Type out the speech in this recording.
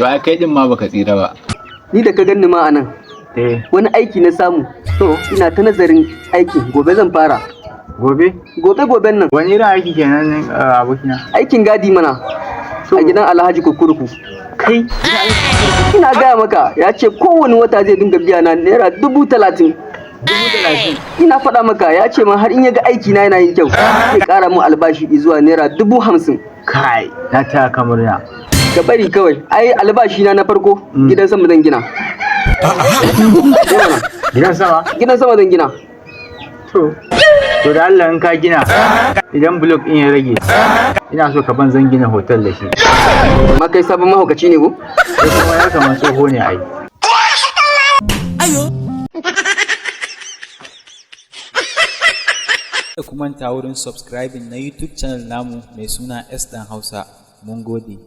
To ai kai din ma baka tsira ba. Ni da ka ganni ma anan, wani aiki na samu. To. Ina ta nazarin aikin, gobe zan fara. Gobe? Gobe goben nan. Wani irin aiki kenan, abokina? Aikin gadi mana. A gidan Alhaji Kukurku. Kai. Ina gaya maka, ya ce kowane wata zai dinga biya na ₦30,000. 30,000? Ina faɗa maka, ya ce ma har in ya ga aiki na yana yin kyau, zai ƙara min albashi zuwa ₦50,000. Kai, na taya ka murna. Ka bari kawai, ai albashi na na farko gidan sama zan gina. Eh mana. Gidan sama? Gidan sama zan gina. To da Allah in ka gina, idan block ɗin ya rage, ina so ka ban, zan gina hotel da shi. Amma kai sabon mahaukaci ne ko? Sai kuma ya kamar tsoho ne ai. Kada ku manta wurin subscribing na YouTube channel namu mai suna S Dan Hausa. Mun gode.